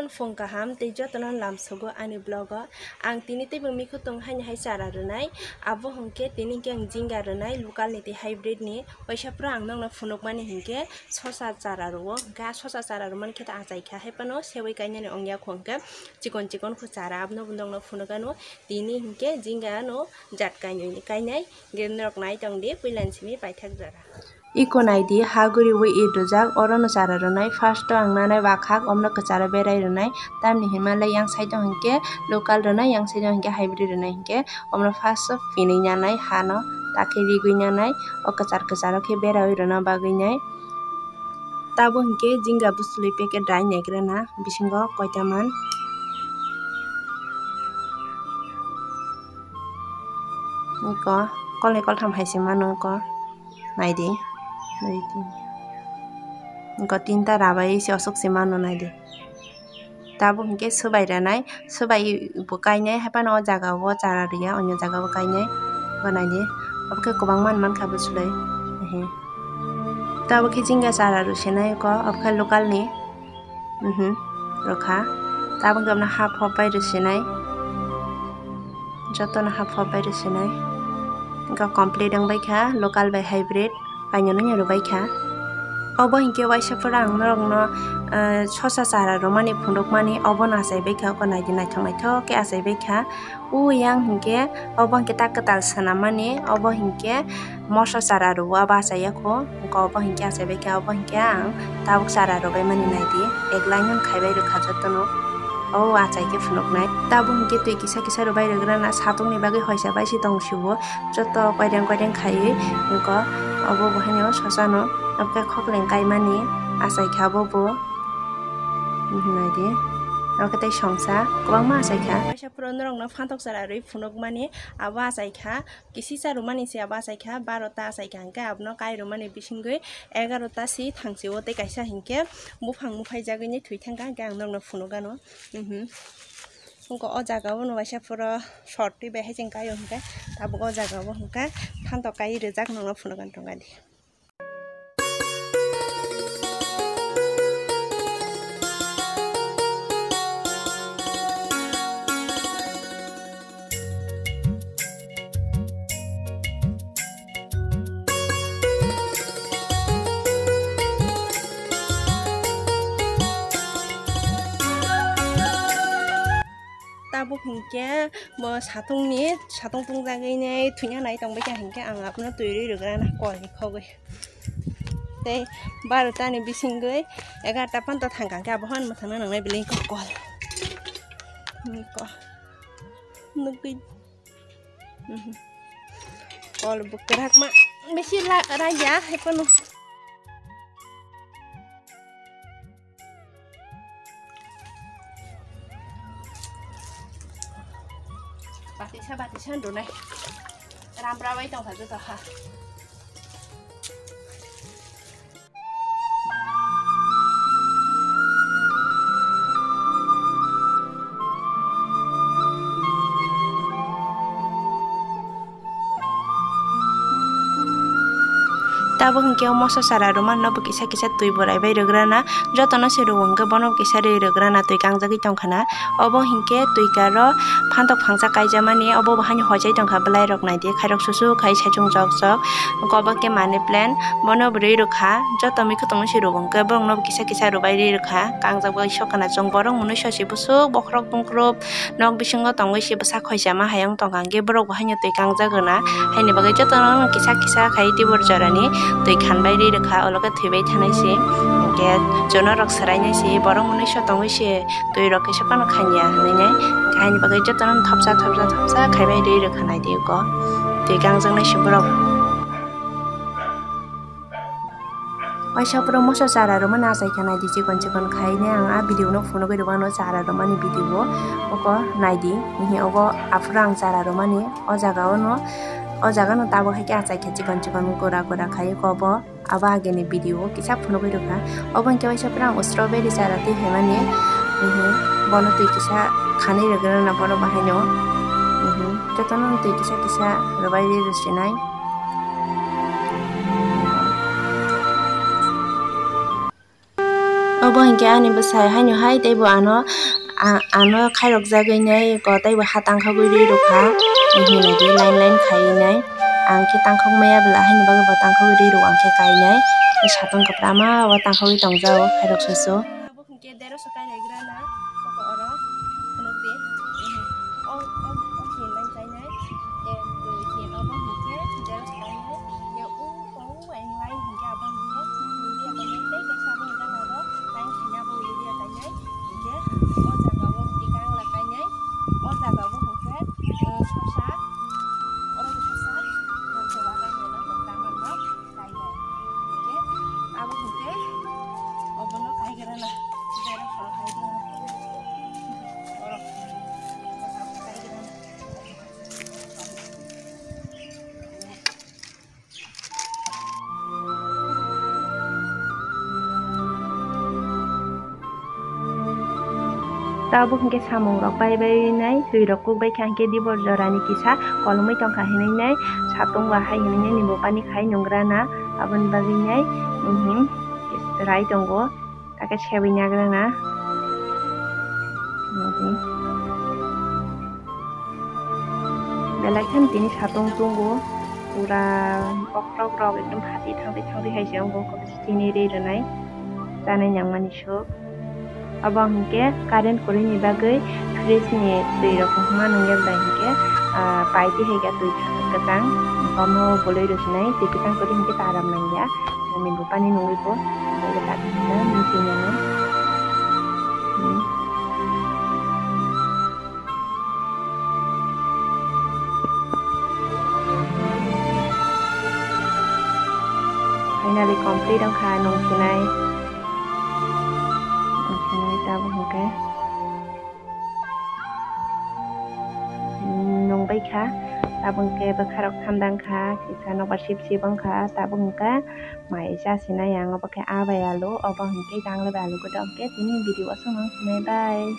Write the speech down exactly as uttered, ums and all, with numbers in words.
Phung kaham tei jotono lamsogo ani vlog o. Ang tini teibo mikhutung haini hai chara rwnai. Abo hwnkhe tini hwnkhe ang jinga rwnai local ni tei hybrid ni. Waisa phuru ang nokno phunukmani hwnkhe sosa chara rwo. Hwnkhe a sosa chara rwmani khe ta achai kha. Hai phano seui kainani ongya kho hwnkhe chikon chikon kho chara abono bo nokno phunukano. Tini hwnkhe jinga no jat kainwi ni kainai. Hwnkhe norok nai tong di puilani simi paithak jora. Iko naidi, ha guriwi it rwjak, orono chara rwnai. First o ang nanai wakhak, omno kwcharo berai rwnai. Tamni hinmale yang side o hinkhe local rwnai, yang side o hinkhe hybrid rwnai hinkhe omno first o phinwi nanai, hano takhe rigwi nanai, o kwchar kwcharo khe berai rwna bagwi nai. Tabuk hinkhe jinga bwswlwi packet rai naigrana, bisingo koita man. Iko kolnwi koltham hai se mano iko. Naidi. Naidi. Engko tinta rabai se osok se mano naidi. Tabuk hinkhe swbai ranai, swbai bo kainai, haphano o jaga o chara rwya, onyo jaga o kainai. Bo naidi. Obo khe kwbang man mankha bwswlwi. Ehe. Tabuk khe jinga chara rw se nai ko, obo khe local ni. Mhm, rwkha. Tabuk khe omo half half bai rwsinai. Jotono half half bai rwsinai. Wngkha complete wngbaikha, local bai hybrid. Kainwi no rwbaikha. Obo hinkhe waisa phuru ang norokno, eh, sosa chara rwmani phunukmani obono achaibaikha, oko naidi naithok naithok khe achaibaikha. O yang hinkhe obo hinkhe ta kwtal swnammani, obo hinkhe moso chara rwo abo achaiya kho. Wngkha obo hinkhe achaibaikha, obo hinkhe ang tabuk chara rwbaimani naidi. Ek line no khaibai rwkha jotono. O achai khe phunuknai. Tabuk hinkhe twi kisa kisa rwbai rwgrana, satungni bagwi hoisa bai se tong sio. Joto koireng koireng khaiwi wngkha. Obo bo haino sosano, obo khe khokleng kaimani achai kha obo bo. Naidi. Obo khe tei songsa kwbangma achai kha. Kaisa phuru norokno phantok chara rwi phunukmani abo achai kha. Kisisa rwmani se abo achai kha, barota achai kha hwnkhe abono kai rwmani bisingwi egarota se thangsi o tei kaisa hinkhe buphang buphaijagwi thwi thangkha hwnkhe ang norokno phunukgano. Mhm. Wngkha o jaga o no waisa phuru short twi bai hai chwng kai o hwnkhe tabuk o jaga o hwnkhe phantok kai rijak norokno phunukgani tongkha di. Tabuk hinkhe bo satungni, satung tungjagwi nai thwina nai tongbaikha hinkhe ang abono twi rwi rwgrana kolni khogwi. Tei barota ni bisingwi egarta panta thangkha hinkhe abo hwn mwthangna nangnai belai kol. Nukgwi. Mhm. Kol bo kwrakma bisi la-, raiya, hai phano. Batisa, batisa rwnai. Rambra bai tongkha joto ha. Tabuk hinkhe o moso chara rwmano bo kisa kisa twi borai bai rwgrana, jotono se rwo hinkhe bono bo kisa rwi rwgrana twi kangjagwi tongkhana. Obo hinkhe twi karo phantok phangsa kaijamani, obo bo haino hochai tongkha bwlairok naidi, khairok susu khai saichung jok jok. Obo khe money plant, bono bo rwi rwkha, joto mikhutung se rwo hinkhe borokno bo kisa kisa rwbai rwi rwkha, kangjak bai sok khana chwng borok mwnwi sosi bwswk bokhorok tungkrup. Nok bisingo tongwi se bwsa khoichama hayung tongkha, hwnkhe borok bo haino twi kangjak rwna, haini bagwi jotono kisa kisa khai tibur jorani twi khanbai rwi rwkha, olo khe thwibai thanai se, hwnkhe jono rok swrainai se, borok mwnwi so tongwi se twi rok kisa phano khanya hinwi nai, haini bagwi jotono thopsa thopsa thopsa khaibai rwi rwkha naidi uko twi kangjaknai se borok. Waisa phuru moso chara rwmani achai kha naidi chikon chikon khaine ang a video no phunugwi rwmano chara rwmani video o oko naidi hihi obo aphuru ang chara rwmani o jaga o no o jaga no tabuk hai khe achai kha chikon chikon gura gura khai oko obo abo ageni video o kisa phunugwi rwkha obo hinkhe waisa phuru ang strawberry chara twi phaimani hihi bono twi kisa khanwi rwgwna bono bahaino hihi jotono twi kisa kisa rwbai rwi rwsinai. Bo hinkhe ani bwsai haino hai teibo ano, a-, ano khairok jagwi nai ko teibo ha tangkhogwi ri rwkha, hinwi di line line khaiwi nai. Ang khe tangkhok maya bwla haino bagwi bo tangkhogwi ri rw ang khe kainai. Satong kwprama o tangkhogwi tongjao khairok susu. Abo hinkhe deroso kainai grana koko oro phunukdi. O, o, o hinlai kainai. Ek, dui, tin, obo hinkhe deroso kainai. Ye, o, o, line hinkhe abo hinkhe, hinkhe abo hinkhe tei kaisa abo hinkhe aro line khaina abo ulia kainai. Hinkhe o jaga o hinkhe gangla kainai. O jaga o hinkhe, eh, sosa, oro sosa, sosa kainai, kainai. Hinkhe abo hinkhe obono kaigrana, jera khoro kaigrana. Oro kaigrana. Tabuk hinkhe samung rok bai bai nai, twi rok kuk bai kha hinkhe dibor jora ni kisa kolomwi tongkha hinwi nai, satung ba hai hinwi nai nimbo pani khai nungrana, aboni bagwi nai, mhm, rai tongo, takhe sebwi nagrana. Belai kheno tini satung tongo, pura bokhorok rok ekdom hati thangwi thangwi hai se wngo, chini ri rwnai chanai nangmani sok. Obo hinkhe current kwrwini bagwi fridge ni twi rok wngma nungya bai hinkhe, ah, pipe hai khe twi kwchang bono bolwi rwsinai, twi kwchang kwrwi hinkhe ta ram nangya, ani bo pani nungwi bo, bo ta kwchang nungsi nangya. Hmm. Finally complete wngkha nung sinai. Nung sinai tabuk hinkhe. Nung bai kha. Tabuk hinkhe bwkha rok thanda wngkha. Kisa nokbar sip sip wngkha. Tabuk hinkhe mai cha sinai ang obo khe a bai alu. Obo hinkhe jangle bai alu kwdwk khe tini video o chwng nung sinai bai.